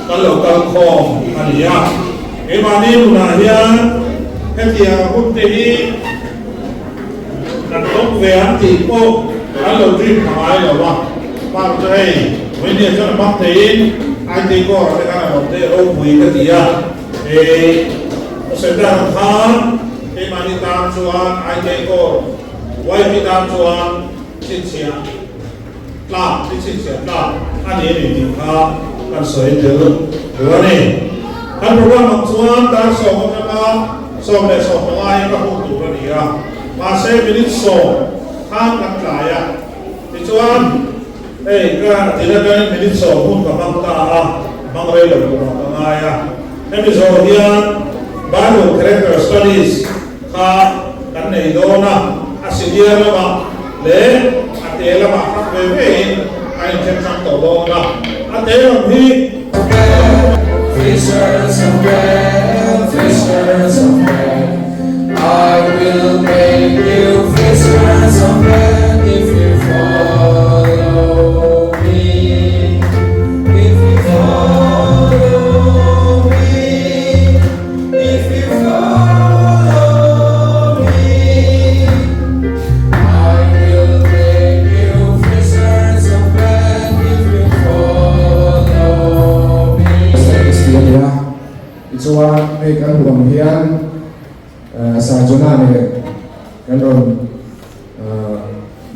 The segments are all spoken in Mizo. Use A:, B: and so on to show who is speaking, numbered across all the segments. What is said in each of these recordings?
A: Kan lo kal khawm a ni a. Keimahni nunah hian hetiang hun te hi kan tawng ve ang tih pawh kan lo dream pha ngai lo a. Park chu hei Vawini ah chuan a hmang theiin IT Corps te khan a awm te ropui ka ti a. Hei ka sawi tak ang khan keimahni tan chuan IT Corps YP tan chuan chhinchhiah tlak i chhinchhiah tlak a ni a ni tih kha kan sawi tel duh a ni. Kan program ang chuan dar sawm atanga 15 hi ka hun tur a ni a, mahse minute sawm khan kan tlai a, tichuan hei ka tin atangin minute sawm hun ka hmang ta a, hmang rei lo turah ka ngai a. Hemi zawh hian Bible Character Studies kha kan nei dawn a, a senior lamah leh a te lamah hrang ve ve in a inthen hrang tawh dawn a, a te lam hi.
B: Fishers of men, fishers of men, I will make you fishers of men if you follow me, if you follow me, if you follow me, I will make you fishers of men if you follow me.
C: Service tih a ni a, tichuan hei kan huam hian Sarjona nen kan rawn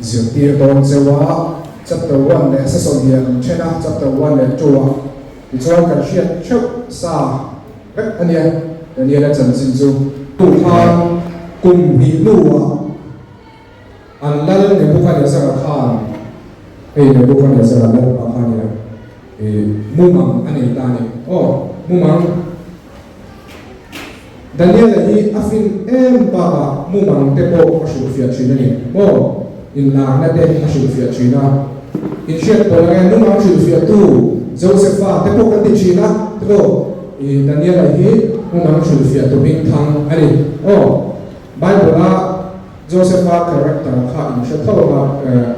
C: zirtir dawn cheu a, chapter one leh session hian an then a, chapter one leh two ah tichuan kan hriat theuh sa vek a nia Daniel-a chanchin chu. Khan kum hnih hnuah an lal Nebuchadnezzar-a khan, hei Nebuchadnezzar-a lalpa kha nia, ih mumang a nei ta a ni. Aw, mumang. Daniel-a hi a fin em bakah mumang te pawh a hrilhfiah thin a ni maw? Inlarna te a hrilhfiah thin a. Inhriat pawh ang e, mumang hrilhfiahtu Josepha te pawh kan ti thin a, tiraw? I Daniel-a hi mumang hrilhfiahtu hmingthang a ni. Aw, Bible-a Josepha character kha inhre tho ang a,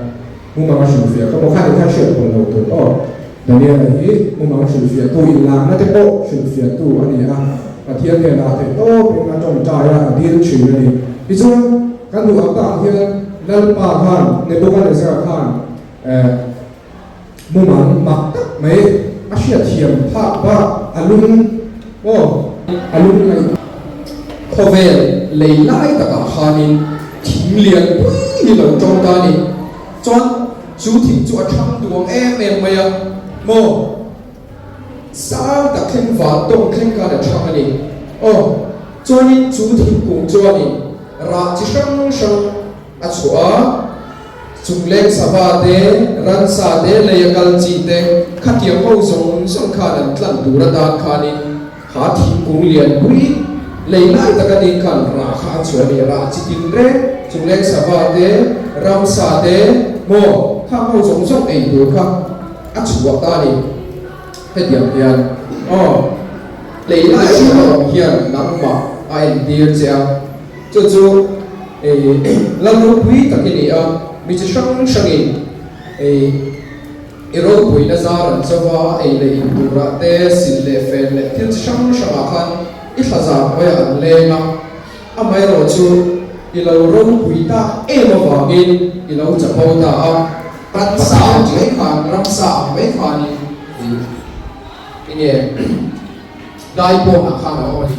C: mumang a hrilhfiah kha maw? Khani kha hriat pawh lo tur aw. Daniela hi mumang hrilhfiahtu inlarna te pawh hrilhfiahtu a ni a, Pathian hnenah theih tawpin a tawngtai a, a dil thin a ni. Tichuan, kan duh ang tak hian Lalpa khan, Nebuchadnezzar khan mumang mak tak mai a hriatthiam phak bak a lung aw, a lung ngaih.
B: Khawvel lei lai takah khanin thing lian pui hi lo tawng ta a ni. Chuan chu thing chu a thang duang em em mai a, maw? Sang tak thleng van tawng thleng khan a thang a ni. Aw, chuanin chu thingkung chuanin rah chi hrang hrang a chhuah a, chungleng sava te, ransa te, lei a kal chi te, khatiang ho zawng zawng khan an tlan tur atan khanin kha thingkung lianpui lei lai taka ding khan rah kha a chhuah a ni. Rah chi tin reng, chungleng sava te, ramsa te, maw khang ho zawng zawng ei tur kha a chhuah ta a ni. Hetiang hian aw lei lai taka awm hian nangmah a entir che a, chu chu lal ropui tak i ni a, mi chi hrang hrangin ei. I ropuina zar an cho va, ei leh in turah te, sin leh fen leh thil chi hrang hrangah khan i thla zar hnuaiah an leng a. Amaherawh chu i lo ropui tak em avangin i lo chapo ta a. Ramsa ang mai khan, ramsa ang mai khanin i enge dai pawnah khan a awm a ni.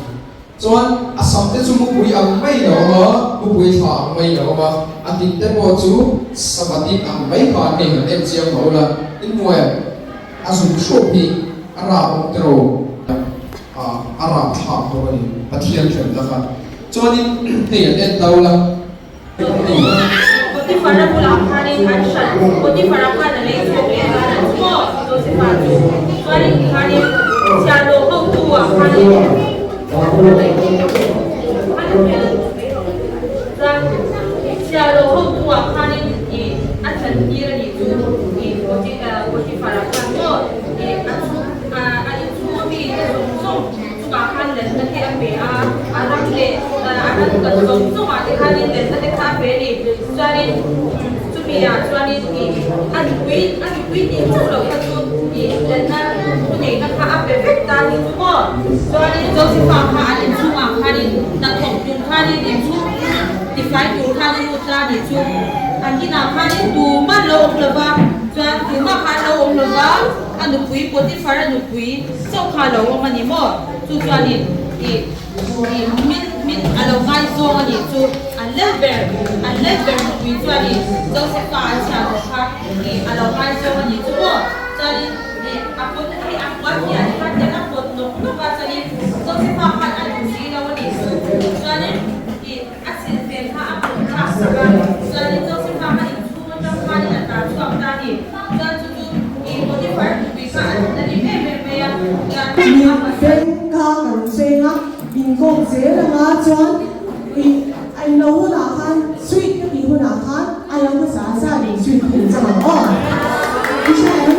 B: Chuan a sam te chu mupui ang maiin a awm a, mupui thla ang maiin a awm a, a tin te pawh chu sava tin ang mai khan hei han en chiang mah ula, in hmu em? A zung hruap hi a rap awm tiro a, a rap thlak bawk a ni, Pathian hremna kha. Chuanin hei han en ta ula,
D: Potiphar-a bulah khanin. Chuanin an hralh Potiphar-a khan a lei chhuak leh ta a ni maw? Josefa chu chuanin tikhanin chhiarhlawh hotu ah khanin chuan chhiarhlawh hotu ah khanin ih a chantir a nih chu ih Potiphar-a khan maw ih a chhung a inchhung ami te zawng zawng chungah khan lenna te a pe a, a ram leh a ram kal zawng zawngah te khanin lenna te kha a pe a ni. Chuanin chumi ah chuanin ih a nupui a nupui tih chauh loh kha chu ih lenna thu neihna kha a pe vek ta ni chu maw. Chuanin Josepha kha an inchhungah khanin hnathawk tur khanin inchhung tifai tur khan a lut ta ni chu. An inah khanin tumah lo awm lova, chuan tumah kha an lo awm lova. A nupui Potiphar-a nupui chauh kha a lo awm a ni maw? Chu chuanin ih ih min min a lo ngaizawng a nih chu an lel ber an lel ber nupui chuanin Josepha an chhiar tawh kha ih a lo ngaizawng a nih chu maw? Chuanin ih a pawt hei a puan hian khan hian a pawt nawk nawk a chuanin Josepha khan a duh si lo a nih chu chuanin ih a silhfen kha a pawt thlak sak a chuanin Josepha kha inchhung atang khanin a tlan chhuak ta a ni.
E: Mit kha kan cheng a, inkawk zel anga chuan ih a inlo hunah khan sweet ka tih hunah khan a lo hmasa sa in sweet ka inchang ang aw. I hria em?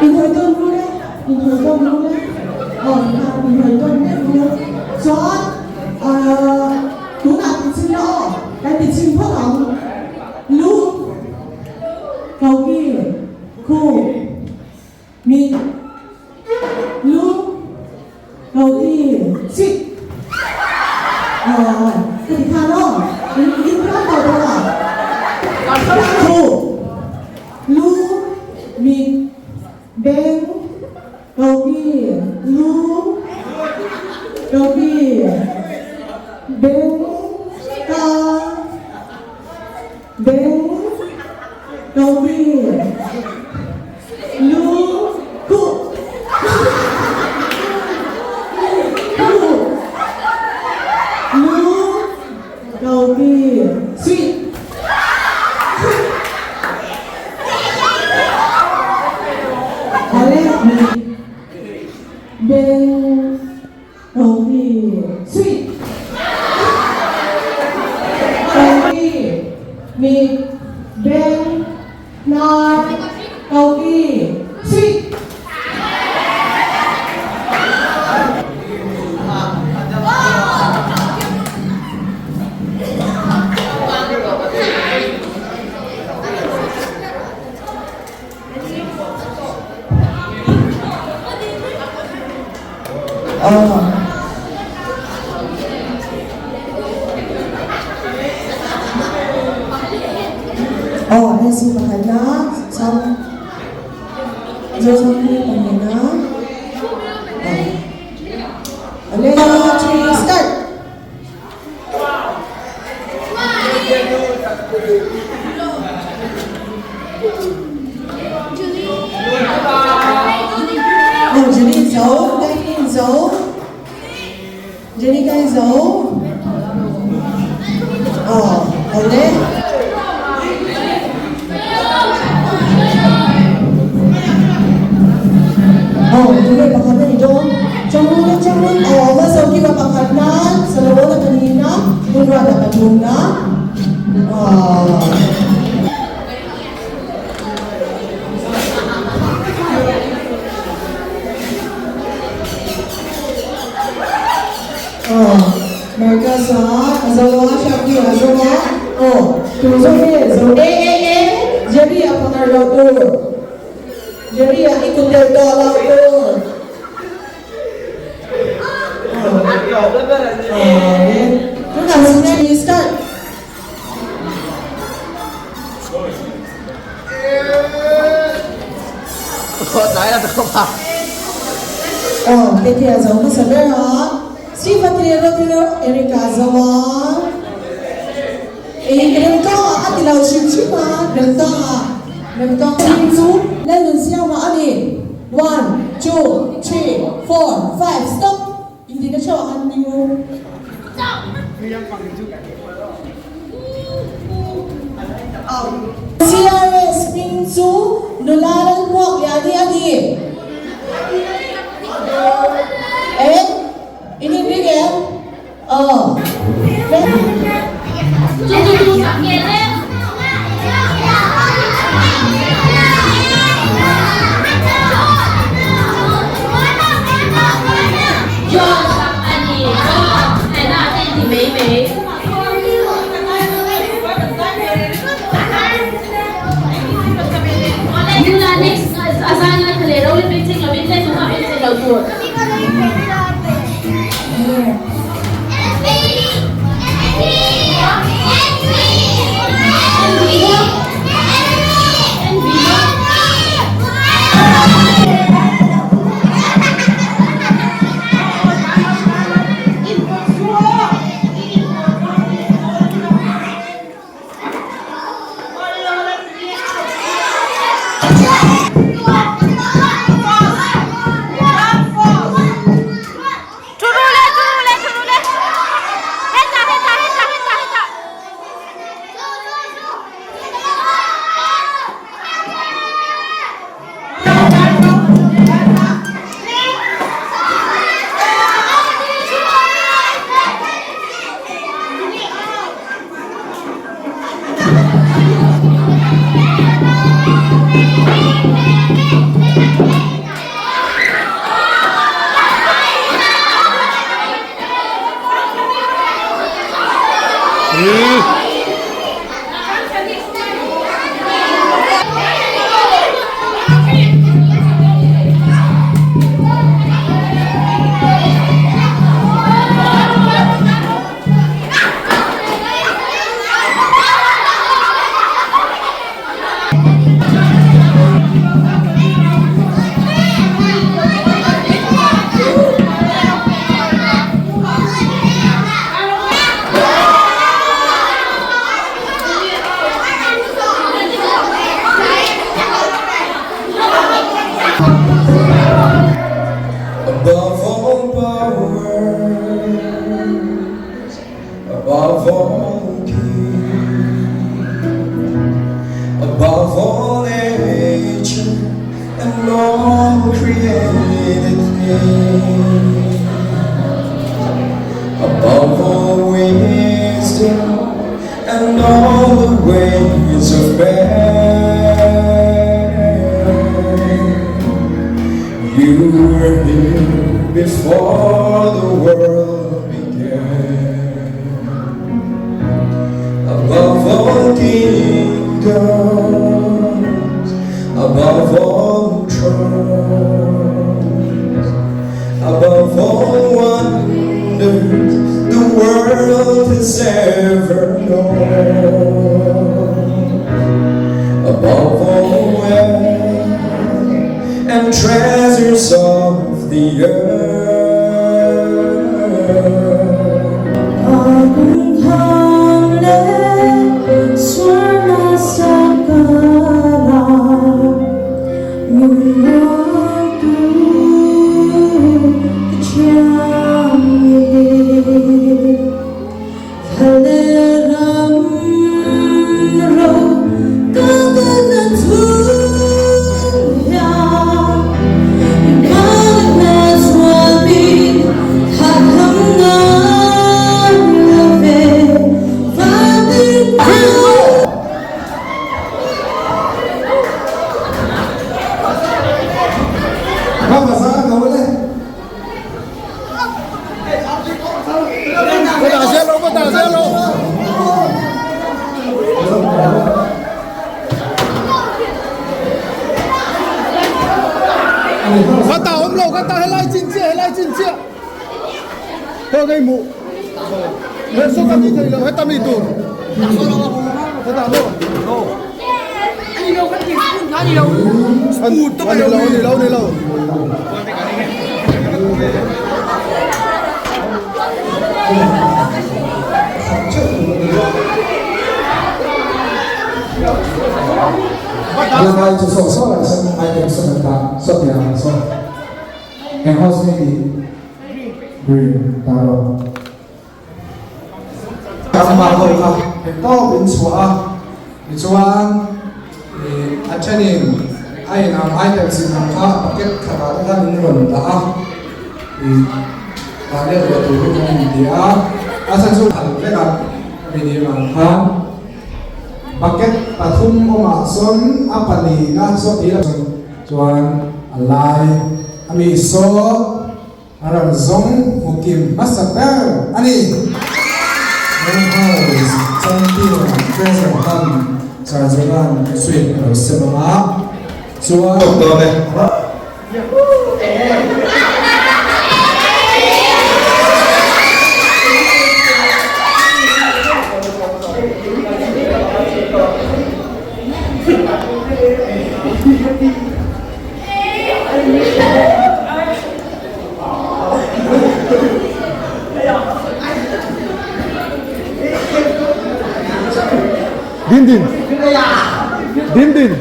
E: Inhawi tawn ru le, inhawi tawn ru le, aw inhawi tawn mek ru chuan. Ahh tunah ti chhin la aw, kan ti chhin phawt ang. Lu, Koki, Khu, Mit, Lu, Koki, Sik. Ahh ka ti khan aw, in in khan tawh bawk a. Khu, Lu, Mit, Beng, Koki, Lu, Koki, Beng, Ka, Beng, Koki, Lu, Ku, Ku, Lu, Koki, Sweet. Awle mi beng ko hi sweet ko hi mi beng hnar ko hi sweet. Aw hei si pakhatna chang Zosanghmi pahnihna Awle three start. Aw Jenny zo Kaini zo Jenny kai zo aw awle. Aw tunge pakhat a ni dawn Changuna Changun aw Hmasawkima pakhat nan Solomon-a pahnihna Hunruata pathumna aw. Aw Marcus-a a zo a Shakti a zo a aw tu zo nge zo e e e Jerry-a pakhat loh tur Jerry-a i kut tel tawh loh tur aw aw e tunah Sinai start. Aw Katie a zo hmasa ber a, Steve-a tirh tirh Eric-a a zo a, ih Remtawngah a ti lo hrim hrim a, Remtawngah Remtawng hming chu Lalnunsiama a ni, one, two, three, four, five, stop! Intina theuh ah khan ding u. CRS hming chu nula Lalhmuakliani a ni. Eng? In inring em? Aw.
B: Above all powers, above all kings, above all nature and all created things, above all wisdom and all the ways of man. You were here before the world began. Above all kingdoms, above all thrones, above all wonders the world has ever known, above all wealth and treasures of the earth.
C: Eng house nge tih? Green. rawh. Kan hma ho kha he tawp in chhuah a, tichuan ih a thenin a in ang items in ang kha bucket khatah te khan in rawn dah a, ih dah let leh turin an inti a, a chhan chu phal vek a, hemi ni ang khan bucket pathum awmah sawn a pahnihna saw tih chuan a lai a mi saw. A rawn zawng hmu kim hmasa ber a ni. Main House Champion Treasure Hunt Chargeran suite a lo sem ang a, chuan.
F: Tawk dawn e.
G: Din din. Din din.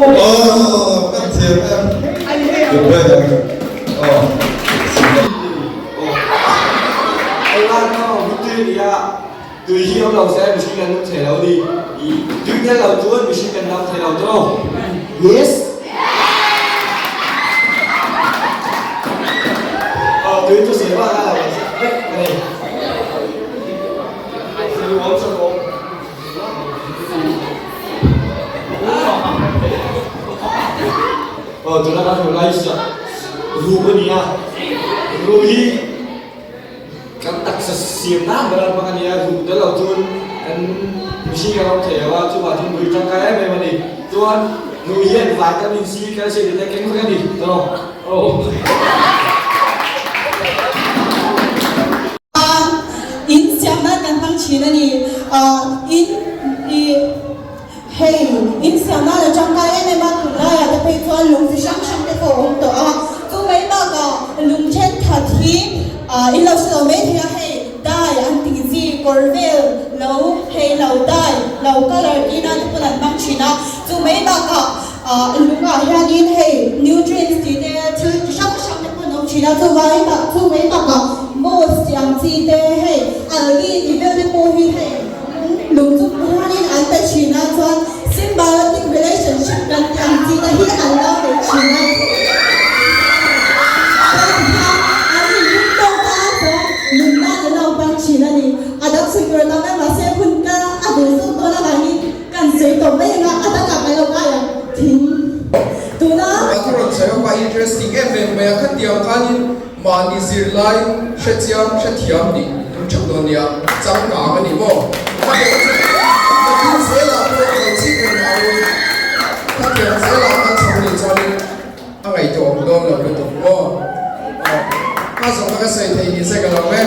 F: Aw kan thiam em. Good weather. Aw.
H: Tui hi awm lo se mihring kan nung thei lo ni. Tui tel lo chuan mihring kan dam thei lo tawh. Yes. Aw tui chu sawi vak a lo vek a ni. Aw tuna kan hmu lai chu ruh a ni a, ruh hi kan taksa siam nan ber a hmang a ni a, ruh tel lo chuan kan mihring kan awm thei lo a, chuvang chuan ruh hi tangkai em em a ni. Chuan ruh hian vitamin C, calcium tih te keng vek a ni tawh.
I: In siam nan kan hmang thin a ni. In i hei in siam nan a tangkai em em a, tunlaiah te phei chuan lung chi hrang hrang te pawh a awm tawh a. Chu mai bakah lung thenkhat hi in lo hre lo mai thei a, hei dye an tih chi kawr vel lo hei lo dye lo colour tih nan te pawn an hmang thin a. Chu mai bakah lungah hianin hei nutrients tih te thil chi hrang hrang te pawh an awm thin a, chuvangin bah chu mai bakah moss tih ang chi te hei algae tih vel te pawh hi hei lung lung chu hianin an pe thin a, chuan symbiotic relationship kan tih ang chi te hi an lo nei thin a. Chuan tikhian an inring tawk a, chuan nunna an lo hmang thin a ni. A dang sawi tur a tam em mahse hun ka a duh zawk dawn avangin Kan sawi tawh mai anga a dangah kan lo ngai ang thing tuna.
B: A thu rawn sawi awk a interesting em em mai a, khatiang khanin mahni zirlai hrechiang hrethiam nih tum theuh dawn nia, changkang a ni maw? Khatiang chu nakin zelah pawh lo chik reng mah u, khatiang zelah kan chho nih chuanin a ngaihtuah awm dawn lo lutuk maw? Aw, a zawhna ka sawi thei ni se ka lo e.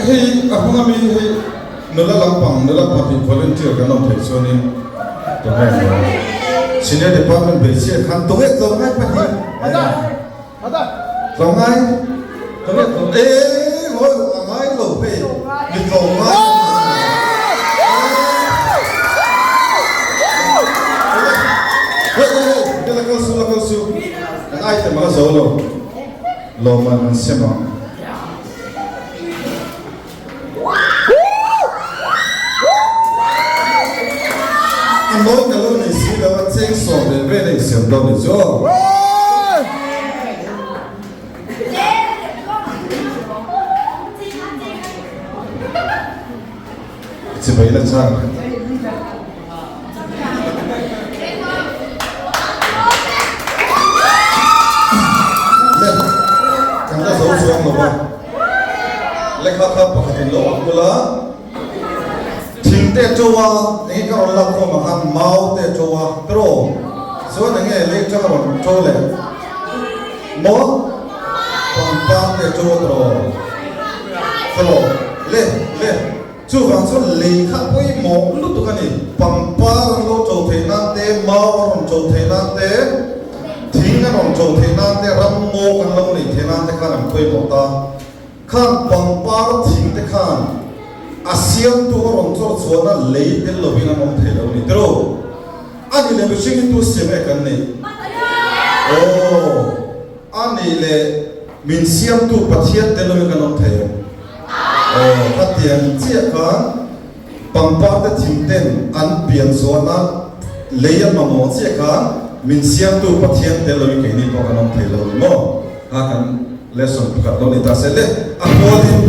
F: Hei a hmanga mi hei nula lampang nula pahnih volunteer kan awm theih chuanin tunge senior department hmeichhia khan tunge tlawmngai pahnih tlawmngai tunge tlawm e ngawi a ngai lo hei mi tlawmngai hei hei hei la kal su la kal su kan item a la zo lo. Lawmman an sem ang. A nawi ka lo nei si lo a, cheng sawm leh vel a insiam dawn ni chu aw. Chibai la chang. Le, kan la zo chuang lo va. Lekha kha pakhatin lo a kul a, thing te to a, enge ka rawn lak khawm ah khan mau te to a, tiraw? Chuan enge lei atanga rawn to leh? Maw? Pangpar te to a tiraw? Tiraw? Le, le. Chuvang chuan lei kha pawimawh lutuk a ni. Pangpar an lo to theih nan te, mau a rawn ṭo theih nan te, thing a rawn ṭo theih nan te, ram ngaw kan lo neih theih nan te khan an pawimawh ta. Khang pangpar thing te khan a siamtu a rawn chawr chhuahna lei tel lovin an awm thei lo a ni tiraw? A nih leh mihring hi tu siam nge kan neih? Aw, a nih leh min siamtu Pathian tel lovin kan awm thei em? Aw, khatiang chiah khan pangpar te thing ten an pian chuahna lei a mamawh chiah khan min siamtu Pathian tel lovin keini pawh kan awm thei lo ni maw? Kha kan lesson pakhat lo ni ta se le a kualin.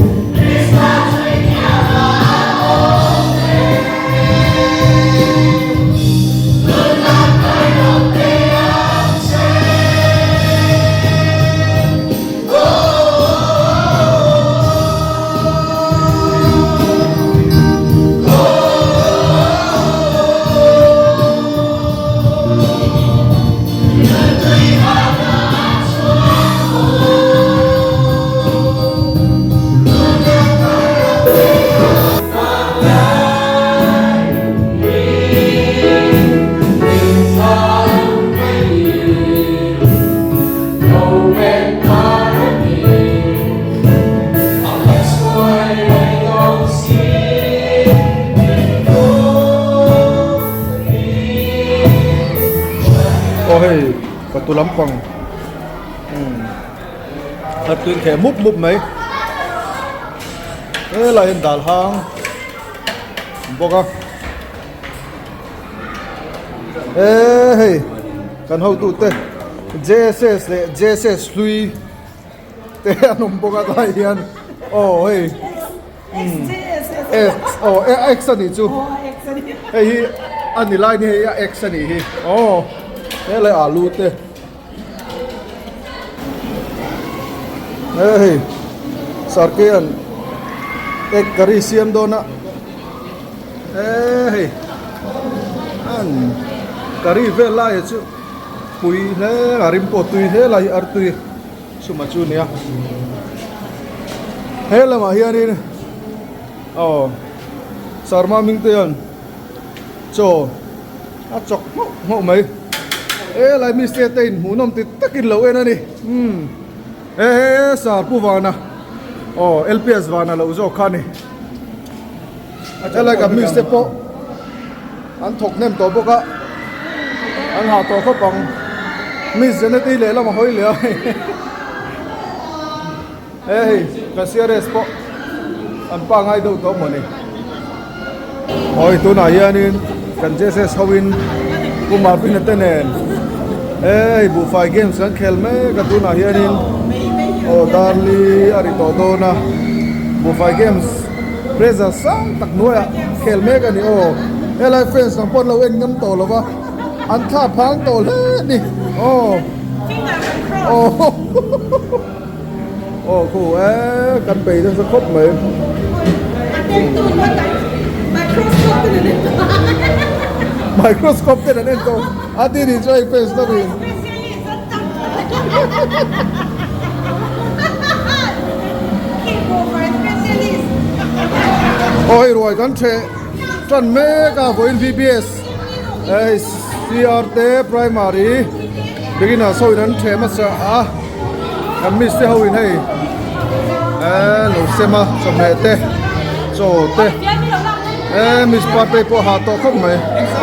G: Aw hei ka tu lampang a tui theh mup mup mai helai hian dal hang bawk a e hei kan hotu te J_S_S leh J_S_S hlui te an awm bawk a tlai hian aw hei X aw X a nih chu hei hi a ni lai ni hei a X a nih hi aw helai alu te he hei sarkean egg curry siam dawn a he hei an curry vel lai hi chu pui hle a rim pawh tui hle lai hi artui Suma chu nia he lamah hianin aw Sarma hming te hian chaw a chawk hmauh hmauh mai helai mistake te in hmuhnawm ti takin lo en a ni umm he he sar pu vana aw L_P_S vana loh zawk kha a ni helai kan mistake te pawh an thawk hnem tawh bawk a an hah tawh khawp ang miss Janet-i lehlam a hawi leh a he hei kan C_R_S pawh an pa ngai deuh tawh mawni awi tunah hianin kan J_S_S ho in Pu Marvin-a te nen he hei buhfai games kan khel mek a tunah hianin aw darli a ri tawh dawn a buhfai games Pressure sang tak hnuaiah khel mek a ni aw. Helai fans lam pawh an lo en ngam tawh lo va, an thla phang tawh hle a ni aw. Aw aw khu e kan bei nasa khawp mai. Microscope ten an en tawh a ti nih chu hei fans lam in. Aw hei ruai kan theh tan mek a vawiin V_B_S hei C_R te primary beginners ho in an theh hmasa a kan miss te ho in hei eh lo sem a chawhmeh te chaw te eh miss partei pawh a hah tawh khawp mai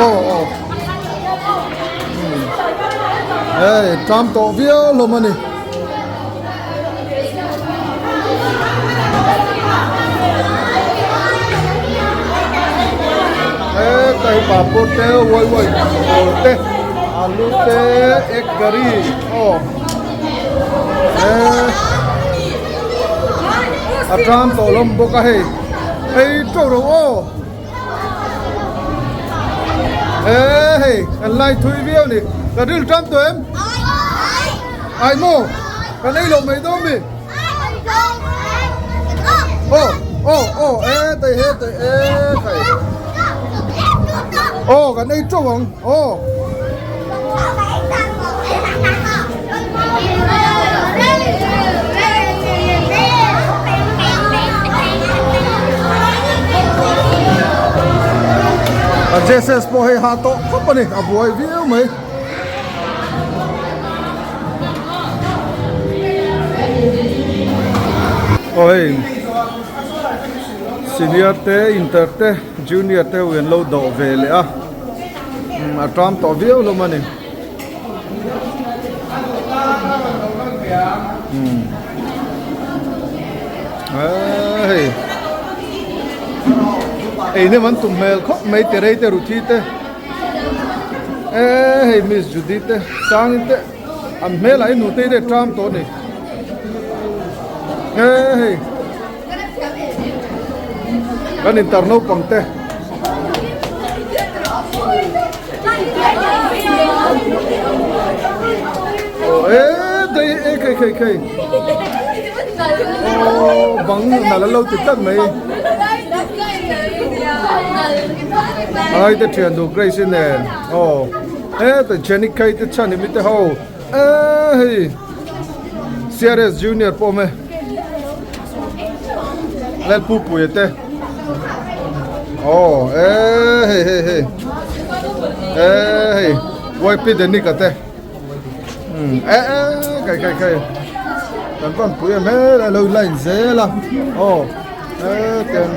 G: aw aw. Hei tlam tawh viau hlawm a ni. Heta hi papawr te uai uai pawl te alu te egg curry aw eh a tlam tawh hlawm bawk a hei ei teuh ro aw. Ê hei kan lai thui viau ni ka ril ṭam tawh em ai maw kan ei loh mai dawn mi aw aw aw e tei he tei e khai aw kan ei ṭeuh ang aw. JSS pawh hei hah tawh khawp a ni a buai viau mai. Aw hei senior te inter te junior te ho an lo dawh ve leh a a ṭam tawh viau hlawm a ni. Hei ei nem an tum hmel khawp mai terei te ruthi te eh hei miss judy te sangin te an hmel ah hi nutei te tram tawh a ni eh hei kan intar naupang te. E khei khei khei aw bang nal an lo ti tlat mai ai te thian duh Grace nen aw heta Jenny Kay te chhan imi te ho e hei CRS Junior pawh awm e Lalpupuia te aw e hei hei hei e hei YP Danica te e e kai kai kai kan van pui em hel a lo line zel a aw e ten